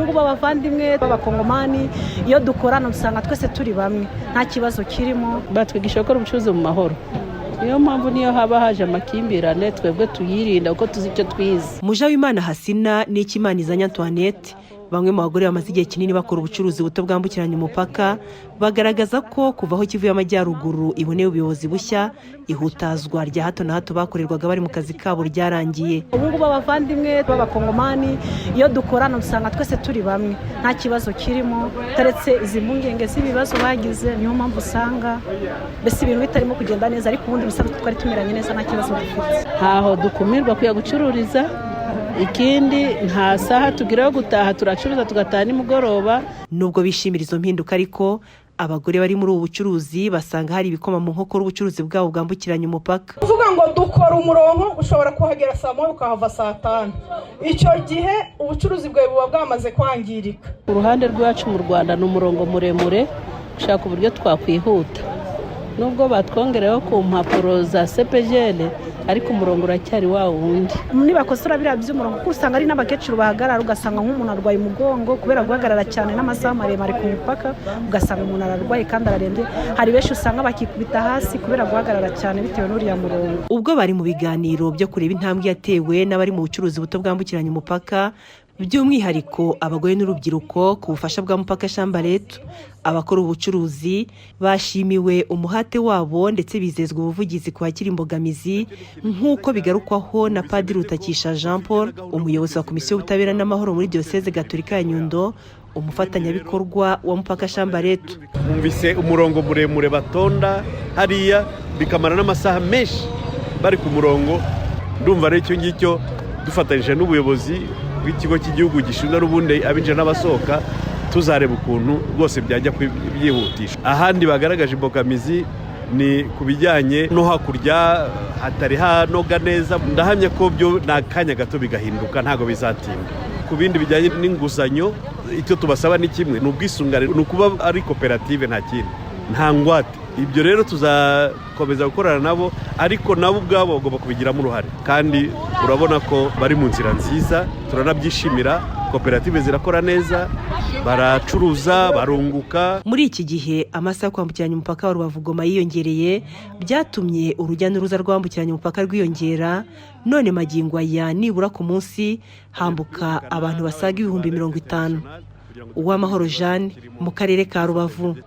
Ngubu abavandimwe b'Abakongomani, iyo dukorana usanga twese turi bamwe, nta kibazo kirimo. Batwigisha gukora ubucuruzi mu mahoro, niyo mpamvu niyo haba haje amakimbirane twebwe tuyirinda kuko tuzi icyo twize. Mujawimana Hasina n'Ikimanizanya Antoinette, bamwe mu bagore bamaze igihe kinini bakora ubucuruzi buto bwambukiranya umupaka, bagaragaza ko kuva aho Kivu y'Amajyaruguru iboneye ubuyobozi bushya, ihutazwa rya hato na hato bakorerwaga bari mu kazi kabo ryarangiye. Ubu ngubu abavandimwe b'Abakongomani, iyo dukorana usanga twese turi bamwe, nta kibazo kirimo, taretse izi mpungenge z'ibibazo bagize. Niyo mpamvu usanga mbese ibintu bitarimo kugenda neza, ariko ubundi bisanzwe twari tumeranye neza, nta kibazo dufite. Ntaho dukumirwa kujya gucururiza. Ikindi, nta saha tugira yo gutaha, turacuruza tugataha nimugoroba. Nubwo bishimira izo mpinduka ariko, abagore bari muri ubu bucuruzi basanga hari ibikoma mu nkokora ubucuruzi bwabo bwambukiranya umupaka. Kuvuga ngo dukora umurongo, ushobora kuhagera saa 1 ukahava saa 5. Icyo gihe ubucuruzi bwawe buba bwamaze kwangirika. Ku ruhande rw'iwacu mu Rwanda ni umurongo muremure, gushaka uburyo twakwihuta. Nubwo batwongereho ku mpapuro za CEPGL, ariko umurongo uracyari wa wundi. Nibakosora biriya by'umurongo, kuko usanga ari n'abakecuru bahagarara, ugasanga nk'umuntu arwaye umugongo kubera guhagarara cyane n'amasaha maremare ku mupaka, ugasanga umuntu ararwaye kandi ararembye. Hari benshi usanga bakikubita hasi kubera guhagarara cyane bitewe n'uriya murongo. Ubwo bari mu biganiro byo kureba intambwe yatewe n'abari mu bucuruzi buto bwambukiranya umupaka, by'umwihariko abagore n'urubyiruko, ku bufasha bwa Mupaka Shambaretu, abakora ubucuruzi bashimiwe umuhate wabo ndetse bizezwa ubuvugizi ku bakiri imbogamizi, nk'uko bigarukwaho na Padiri Rutakisha Jean Paul, umuyobozi wa Komisiyo y'Ubutabera n'Amahoro muri Diyoseze Gatolika ya Nyundo, umufatanyabikorwa wa Mupaka Shambaretu. Mwumvise umurongo muremure batonda hariya, bikamara n'amasaha menshi bari ku murongo. Ndumva ari icyo ngicyo dufatanyije n'ubuyobozi bw'ikigo cy'igihugu gishinzwe n'ubundi abinjira n'abasohoka, tuzareba ukuntu rwose byajya byihutisha. Ahandi bagaragaje imbogamizi ni ku bijyanye no hakurya hatari hanoga neza. Ndahamya ko byo ni akanya gato bigahinduka, ntabwo bizatinda. Ku bindi bijyanye n'inguzanyo, icyo tubasaba ni kimwe, ni ubwisungane, ni ukuba ari koperative, nta kindi, nta ngwate. Ibyo rero tuzakomeza gukorana nabo, ariko nabo ubwabo bagomba kubigiramo uruhare, kandi urabona ko bari mu nzira nziza, turanabyishimira. Koperative zirakora neza, baracuruza, barunguka. Muri iki gihe amasaha yo kwambukiranya umupaka wa Rubavu Goma yiyongereye, byatumye urujya n'uruza rwambukiranya umupaka rwiyongera. None magingo aya nibura ku munsi hambuka abantu basaga 50,000. Uwamahoro Jeanne, mu karere ka Rubavu.